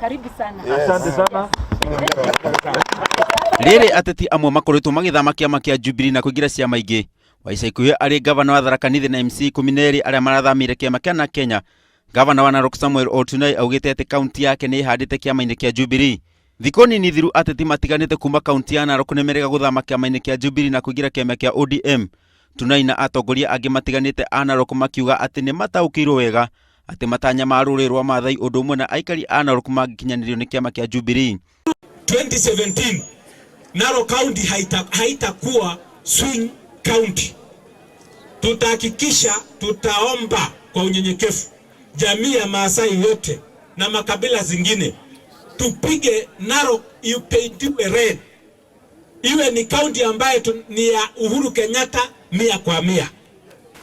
Karibu sana. Asante sana. Rĩrĩ ateti amwe makoretwo magĩthama kĩama kĩa Jubilee na kũingĩra ciama ingĩ. Wa ica ikuhĩ arĩ ngavana wa Tharaka Nithi na MC 12 arĩa marathamĩire kĩama kĩa Narc Kenya. Ngavana wa Narok Samuel Oltunai augĩte atĩ kaunti yake nĩ ĩhandĩte kĩama-inĩ kĩa Jubilee. Thikũ nini thiru ateti matiganĩte kuma kaunti ya Narok nĩ merĩga gũthama kĩama-inĩ kĩa Jubilee na kũingĩra kĩama kĩa ODM. Tunai na atongoria angĩ matiganĩte a Narok makiuga atĩ nĩ mataũkĩirwo wega atĩ matanya ma rũrĩrĩ rwa Maathai ũndũ ũmwe na aikari a Narok mangĩkinyanĩrio nĩ kĩama kĩa Jubilee. 2017 Narok County haitakuwa swing county. Tutahakikisha, tutaomba kwa unyenyekevu jamii ya Maasai yote na makabila zingine tupige Narok ipaintiwe red, iwe ni county ambayo ni ya Uhuru Kenyatta 100%.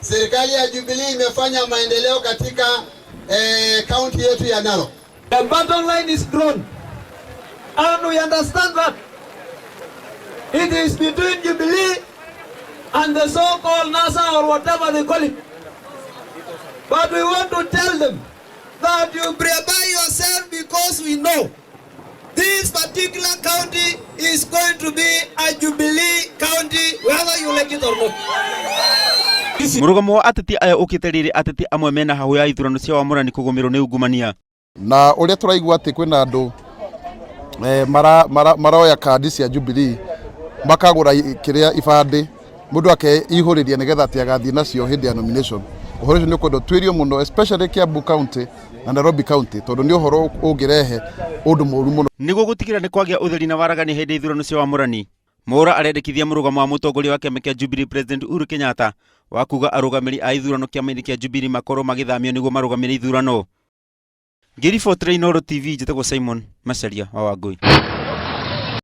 Serikali ya Jubilee imefanya maendeleo katika kaunti yetu ya Narok. The battle line is drawn and we understand that it is between Jubilee and the so-called NASA or whatever they call it. But we want to tell them that you prepare yourself, because we know this particular county is going to be a Jubilee county, whether you like it or not. Mũrũgamo wa ateti aya ũkĩte rĩrĩ ateti amwe mena hahũ ya ithurano cia wamũrani kũgũmĩrwo nĩ ungumania. Na ũrĩa tũraigua atĩ kwĩna andũ maroya kandi cia Jubilee, makagũra kĩrĩa ibandĩ, mũndũ akeihũrĩria nĩgetha atĩ agathiĩ nacio hĩndĩ ya nomination. Ũhoro ũcio nĩ ũkwenda ũtuĩrio mũno, especially Kiambu County na Nairobi County, tondũ nĩ ũhoro ũngĩrehe ũndũ mũru mũno. Nĩguo gũtigĩrĩra nĩ kwagĩa ũtheri na waragania hĩndĩ ya ithurano cia wamũrani, Mwaura arendekithia mũrũgamo wa mũtongoria wa kĩama kĩa Jubilee President Uhuru Kenyatta wa kuga arũgamĩrĩri a ithurano kĩama-inĩ kĩa Jubilee makorwo magĩthamio nĩguo marũgamĩre ithurano. Ngĩribotera Inooro TV, njĩtagwo Simon Macharia wa Wangũi.